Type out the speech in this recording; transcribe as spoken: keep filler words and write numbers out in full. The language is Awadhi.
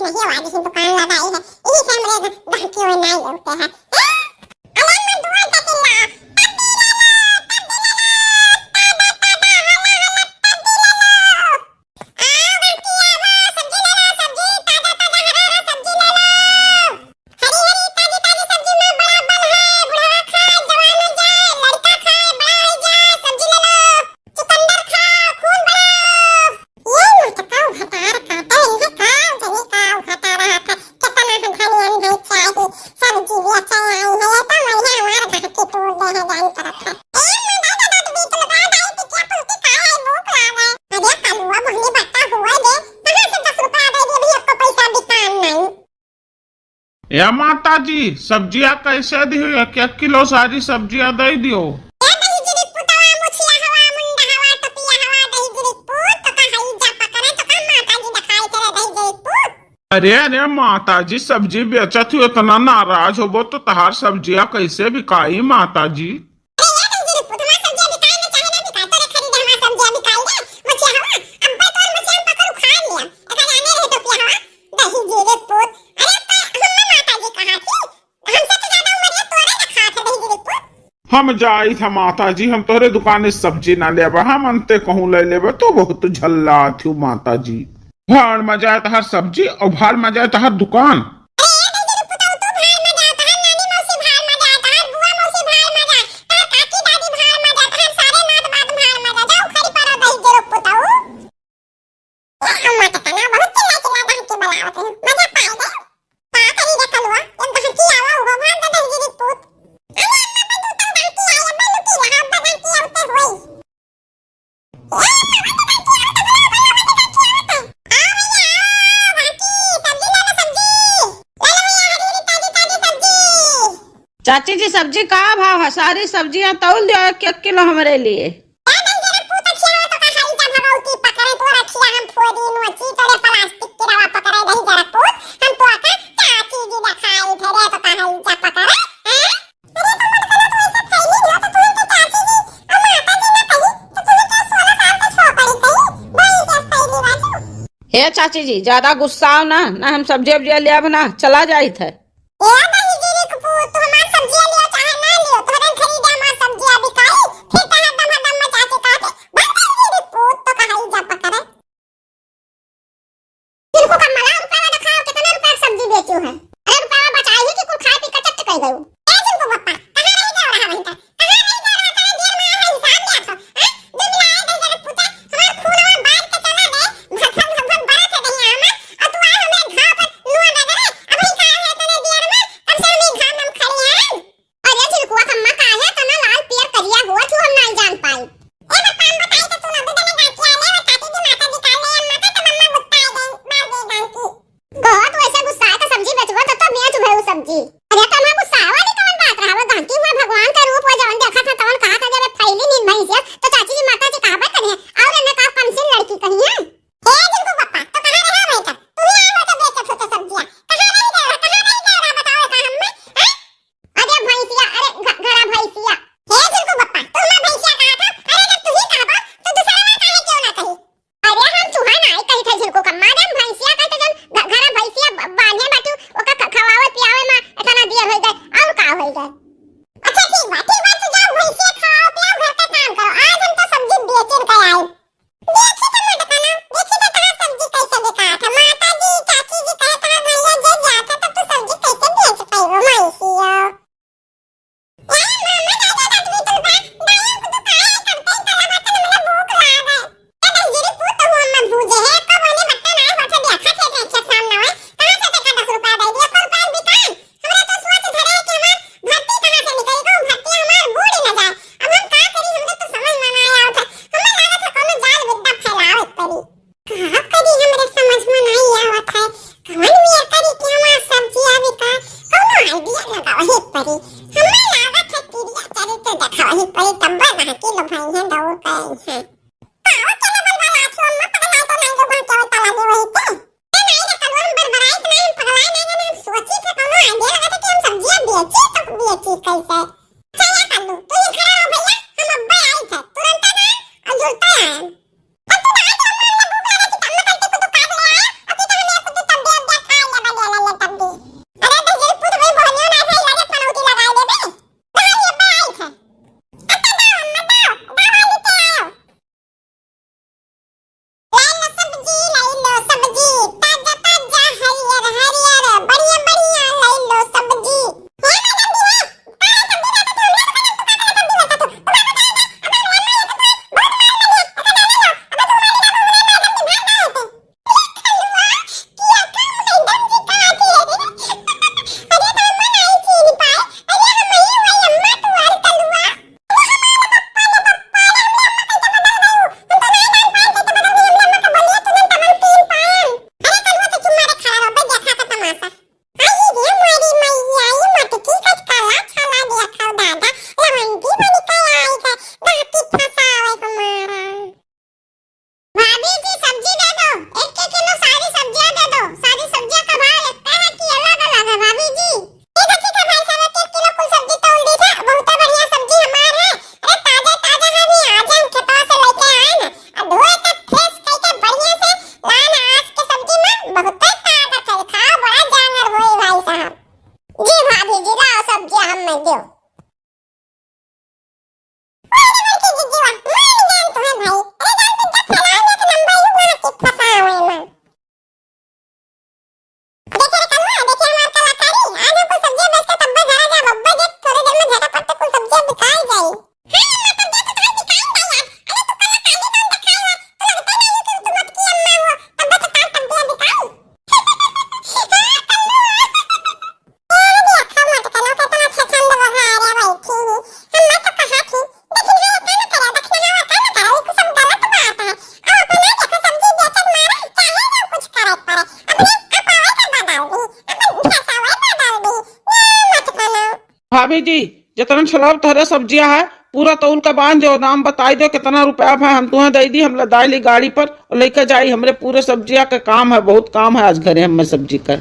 नहीं, आज ही दुकान लगाई है, यही से हमरे ग-, गहकी होए नहीं होते हैं। हैं? अरे, मैं दुआ का चिल्ला, तब भी ले लो, तब भी ले लो, ताजा, ताजा, हला, हला, तब भी ले लो। आओ, गहकी, आओ, सब्जी ले लो, सब्जी, ताजा, ताजा, हरा, हरा सब्जी ले लो। हरी, हरी, ताजी, ताजी सब्जी में बड़ा बल है, बुढ़वा खाए, जवान हो जाए, लड़का खाए, बड़ा हो जाए, सब्जी ले लो। चुकंदर खाओ, खून बढ़ाओ। ये मोटका भतार काटे, इनके काव जनी काव घटा रहा था। कितना हम धनियन भाई चाही, सब्जी बेचे आई है, ये तो महीना हमार घाटी तोड़ दे है, जान तरफ है। ए, मदा दादा, तू बीच में बड़ा दाई टिकिया फुल्की खाए, भूख लागे। अरे कलुआ मोहनी बट्टा हुआ दे, कहाँ से दस रुपया दे दे, अभी आपको पैसा भी काम नहीं। ए माता जी, सब्जिया कैसे दियो? एक एक किलो सारी सब्जिया दे दियो। ए दहिजरी पुतवा, मुछिया हवा, मुंडा हवा, टोपिया हवा, दहिजरी पुत, तो का हई जा पकड़े, तो का माता जी दिखाई तेरे दहिजरी पुत? अरे, अरे माता जी, सब्जी बेचत हो, इतना नाराज होबो तो तहार सब्जिया कैसे बिकाई माता जी? अरे, ए दहिजरी पुत, हमार सब्जिया बिकाई ना चाहे ना बिकाई, तोरे खरीदे हमार सब्जिया बिकाई रे, मुछिया हवा, अब्बे तोर मुछिया हम पकड़ उखाड़ लिया, एका जाने रहे टोपिया हवा। दहिजरी पुत, अरे त हम्मे माता जी कहा थी, हमसे तो ज्यादा उमरिया तोरे रखा थे दहिजरी पुत। हम जाई था माता जी, हम तोहरे दुकाने से सब्जी ना लेबा, हम अंते कहूँ ले लेबा, तो बहुत झल्ला थी माता जी। भाड़ में जाए तहार सब्जी और भाड़ में जाए तहार दुकान। अरे ए दहिजरी पुत, तू भाड़ में जा, तहार नानी मौसी भाड़ में जा, तहार बुआ मौसी भाड़ में जा, तहार काकी दादी भाड़ में जा, तहार सारे नात बात भाड़ में जा, जाओ खड़ी पड़ो दहिजरी पुत। अम्मा के तना बहुत चिल्ला चिल्ला गहकी बलावत है। मजा पाई गए। का करी रे कलुआ, एक गहकी आवा हुआ भाग दे दहिजरी पूत। अरे अम्मा, पे दू तन गहकी आई, अब्बे लुकी रहा, अब्बे गहकी आवते होई। ए अम्मा, पे गहकी आवते, बोलो, बोलो, पे गहकी आवते। आओ भैया, आओ, गहकी, सब्जी ले लो, सब्जी। ले लो भैया, हरी हरी ताजी ताजी सब्जी। चाची जी, सब्जी का भाव है? सारी सब्जियां तौल दियो एक एक किलो हमरे लिए। ए दहिजरा पूत, खियावा तो का हई जा भगौती पकड़े, तो रखिया हम फोड़ी नोची, तोरे प्लास्टिक के रवा पकड़े दहिजरा पूत, हम तो का चाची जी दिखाई धरे तो का हई जा पकड़े, हैं? अरे तो मत करो, तो ऐसे फैली हो तो तुम्हें के चाची जी और माता जी ना कही, तो तुम्हें के सोलह साल के छोकरी कही, बड़ी से फैली बाजू। हे चाची जी, ज्यादा गुस्साओ ना, ना हम सब्जी उब्जिया लेब ना, चला जाइत है। ए दहिजरी के पूत, तू हमार सब्जिया लियो चाहे ना लियो, तोहरे खरीदे हमार सब्जिया बिकाई, फिर कहे दम दम मचा के काटे, बंद दहिजरी के पूत, तो कहाई जा पकड़े। जिनको का मला रुपया दिखाओ, कितने रुपया की सब्जी बेचो है? अरे रुपया बचाई ही कि कुल खाए पी के चट कर गयो। ए जिनको पप्पा, कहाँ रही गयो रहा वहीं का? कहाँ रही गयो रहा? कहाँ देर में आया है, हिसाब ले आता। हाँ? दुनिया आए दहिजरी के पूते, हमार खून हमार बाहर के चला गए, भक भक भक भक बरस है दहिया हमार, और तू आए हमरे घाव पर नून रगड़े, अबही का है तने दियर में, कम से कम ई घाम में हम खड़ी हैं। अरे झिलकुआ कम्मा काहे तना लाल पियर करिया हुआ थू हम नाई जान पाई। ए बप्पा हम बताई तो तू ना दूध में गांठिया ले और चाची जी माता जी का ले अम्मा का तो मम्मा गुस्सा आ गई, मार दे गांठी। कहो तू ऐसे गुस्सा है तो सब्जी बेचबो तो, तो बेच भरू सब्जी। अरे तो ना गुस्सा वाली कौन बात रहा, वो गांठी हुआ भगवान का रूप हुआ जवन देखा था तवन कहा था जब फैली नींद भैंसिया तो चाची जी माता जी कहा करिए और इन्हें कहा कम से लड़की कही है। हे जिनको पप्पा, तो कहाँ रहे हो भाई तब? तू ही आए हो तो बेचत हो तो सब्जियाँ। कहाँ रही गए हो? कहाँ रही गए हो? बताओ एक हम में, हैं? अरे भैंसिया, अरे घ-, घरा भैंसिया। हे जिनको पप्पा, तू हमार भैंसिया कहा था? अरे जब तू ही कहबो, तो दूसरा ना काहे क्यों ना कही? अरे हम तुहा ना ही कही थे जिनको कम्मा, अरे हम भैंसिया कहते जन घ-, घरा भैंसिया ब-, बांधे बाटू, ओका ख-, खवावे पियावे में इतना अभी जी, जितना छलाव तोहरे सब्जिया है, पूरा तौल के बांध दो, दाम बताई दो कितना रुपया है, हम तुम्हें दे दी, हम लदाई ली गाड़ी पर और लेके जाई। हमरे पूरे सब्जिया के काम है, बहुत काम है आज घरे हमें सब्जी का।